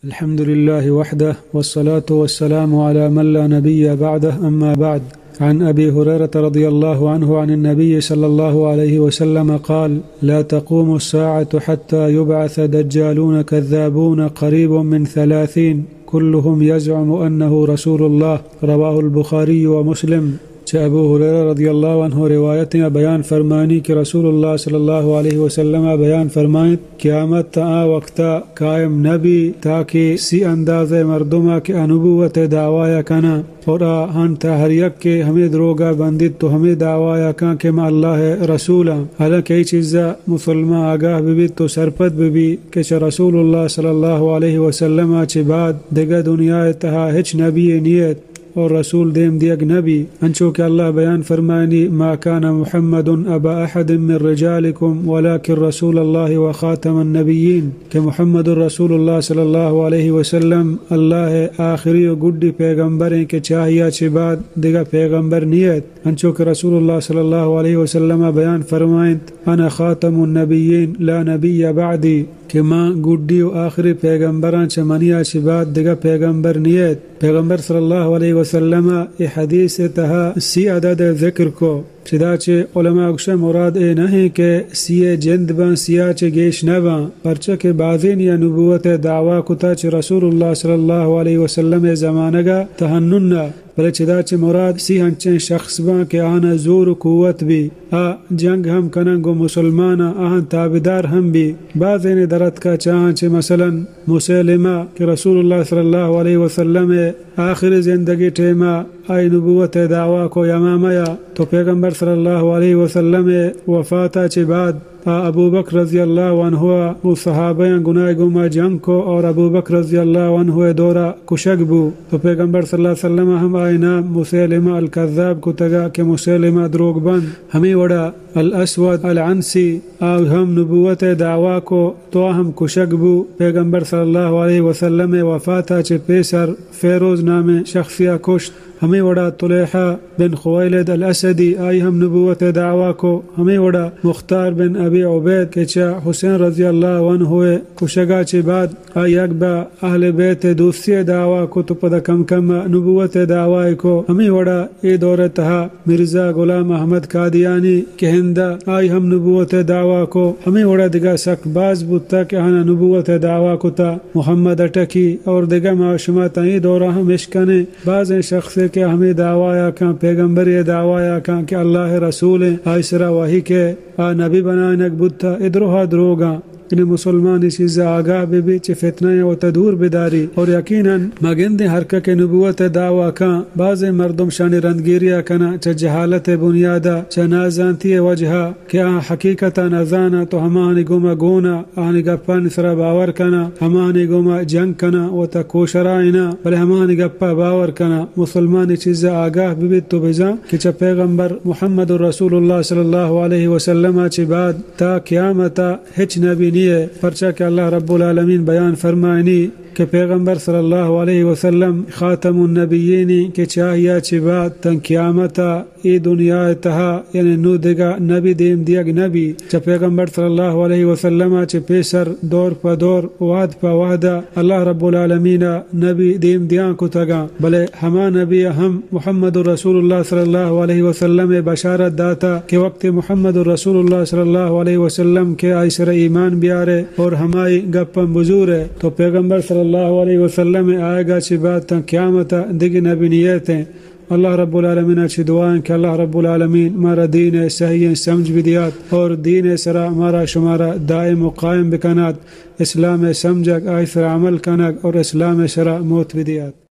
الحمد لله وحده، والصلاة والسلام على من لا نبي بعده، أما بعد. عن أبي هريرة رضي الله عنه عن النبي صلى الله عليه وسلم قال: لا تقوم الساعة حتى يبعث دجالون كذابون قريب من ثلاثين، كلهم يزعم أنه رسول الله. رواه البخاري ومسلم. چہ ابو ہریرہ رضی اللہ عنہ روایت ایں، بیان فرمانی کہ رسول اللہ صلی اللہ علیہ وسلم بیان فرمائیں، قیامت آ وقتا قائم نبی تاکہ سی اندازہ مردما کہ آ نبوت دعوایا کناں اور آ ہن تا ہر یک کہ ہمیں دروگا بندیت تو ہمیں دعوایا کن کہ ما اللہ رسولاں، حالانکہ ای چیزا مسلمان آگاہ ببیت تو سرپد ببی کہ چہ رسول اللہ صلی اللہ علیہ وسلم چہ بعد دگہ دنیا تہا ہچ نبی نیت۔ اور رسول دیم دیگ نبی، انچو کہ اللہ بیان فرمائنی: ما كان محمد أبا أحد من رجالكم ولكن رسول الله وخاتم النبيين، کہ محمد رسول اللہ صلی اللہ علیہ وسلم اللہ آخری و گڈی پیغمبر ایں کہ چہ آئیا چہ بعد دگہ پیغمبر نیت۔ انچو کہ رسول اللہ صلی اللہ علیہ وسلم بیان فرمائنت: أنا خاتم النبيين لا نبي بعدي، کہ من گڈی و آخری پیغمبراں، چہ منیا چہ بعد دگہ پیغمبر نیت۔ پیغمبر صلی اللہ علیہ وسلم ء اے حدیث ء تہا سی عدد ء ذکر کو۔ چدا چہ علماء گوشن مراد اے نہ انت کہ سی ء جند باں، سی ء چہ گیش نہ باں، پرچا کہ بازینی ء نبوت ء دعوی کتا چہ رسول اللہ صلی اللہ علیہ وسلم ء زمانگ ء تہنن ء، بلے چدا چہ مراد سی انچیں شخص باں کہ آہاں زور و قوت بی، آ جنگ ہم کنن گوں مسلماناں، آہاں تابعدار ہم بی۔ بازینے درتکا چاہاں چہ مثلاً مسیلمہ کہ رسول اللہ صلی اللہ علیہ وسلم ء آخری زندگی ٹیما آئی نبوت ء دعوی کو یمامہ ء، تو پیغمبر صلی اللہ علیہ وسلم ء وفاتا چہ بعد آ ابوبکر رضی اللہ عنہ ء گوں صحابیاں گناہ گوما جنگ کو اور ابوبکر رضی اللہ عنہ ء دورا کشگ بو۔ تو پیغمبر صلی اللہ علیہ وسلم ء ہم آئی نام مسیلمہ الکذاب کتگا کہ مسیلمہ دروگ بند۔ ہمیں وڑا الاسود العنسی آ ہم نبوت ء دعوی کو، تو آ ہم کشگ بو۔ پیغمبر صلی اللہ علیہ وسلم ء وفاتا چہ پیسر فیروز نامیں شخصیا کشت۔ ہمیں وڑا طلیحہ بن خویلد الاسدی آئی ہم نبوت ء دعوی کو۔ ہمیں وڑا مختار بن ابی عبید کہ چہ حسین رضی اللہ عنہ ء کشگا چہ بعد آئی یک با اہل بیت ء دوستی ء دعوی کت و پدا کم کم ء نبوت ء دعوی کو۔ ہمیں وڑا اے دور ء تہا مرزا غلام احمد قادیانی کہ ہند ء آئی ہم نبوت ء دعوی کو۔ ہمیں وڑا دگہ سک باز بوتا کہ آہاں نبوت ء دعوی کتا۔ محمد اٹکی اور دگہ ما شما تاں اے دورا ہم اشکنیں بازیں شخصے کہ ہمیں دعوایا کن، پیغمبری ء دعوایا کن کہ اللہ ء رسول انت، آئی سرا وحی کہ آ نبی بنائینگ بوتا، اے دروہ ء دروگاں۔ یعنی مسلمان اے چیز ء آگاہ بہ بیت، چہ فتنہ ء وتا دور بداری۔ اور یقیناً ما گندیں ہر کہ کہ نبوت ء دعوی کن، بازیں مردم شانی رندگیری ء کناں، چہ جہالت ء بنیاد ء، چہ نازانتی ء وجہ ء کہ آ حقیقت ء نہ زاناں تو ہماہانی گوما گون ء آہانی گپانی سرا باور کناں، ہماہانی گوما جنگ کناں، وتا کوشرائیناں، بلے ہماہانی گپا باور کناں۔ مسلمان اے چیزا آگاہ بہ بیت تو بزاں کہ چہ پیغمبر محمد رسول اللہ صلی اللہ علیہ وسلم ء چہ بعد تا قیامت ء ہچ نبی نیے، پرچا کہ اللہ رب العالمین بیان فرمائنی کہ پیغمبر صلی اللہ علیہ وسلم خاتم النبیین کہ چہ آہیا چہ بعد تاں قیامت ء اے دنیا ء تہا، یعنی نوں دگہ نبی دیم دیگ نہ بی۔ چہ پیغمبر صلی اللہ علیہ وسلم ء چہ پیسر دور پہ دور، وہد پہ وہد ء اللہ رب العالمین ء نبی دیم دیان کتگاں، بلے ہما نبی ء ہم محمد رسول اللہ صلی اللہ علیہ وسلم ء بشارت داتا کہ وقت محمد رسول اللہ صلی اللہ علیہ وسلم کہ آئی سر ایمان بیارے اور ہمائی گپاں بزورے تو پیغمبر صلی اللہ علیہ وسلم ء آئیگا چہ بعد تاں قیامت ء دگہ نبی نیتیں۔ اللہ رب العالمین ء چہ دعا انت کہ اللہ رب العالمین مارا دین ء صحیح سمجھ بدیات اور دین ء سرا مارا شمارا دائم و قائم بکنات، اسلام ء سمجھگ، آئی سرا عمل کنگ اور اسلام ء سرا موت بدیات۔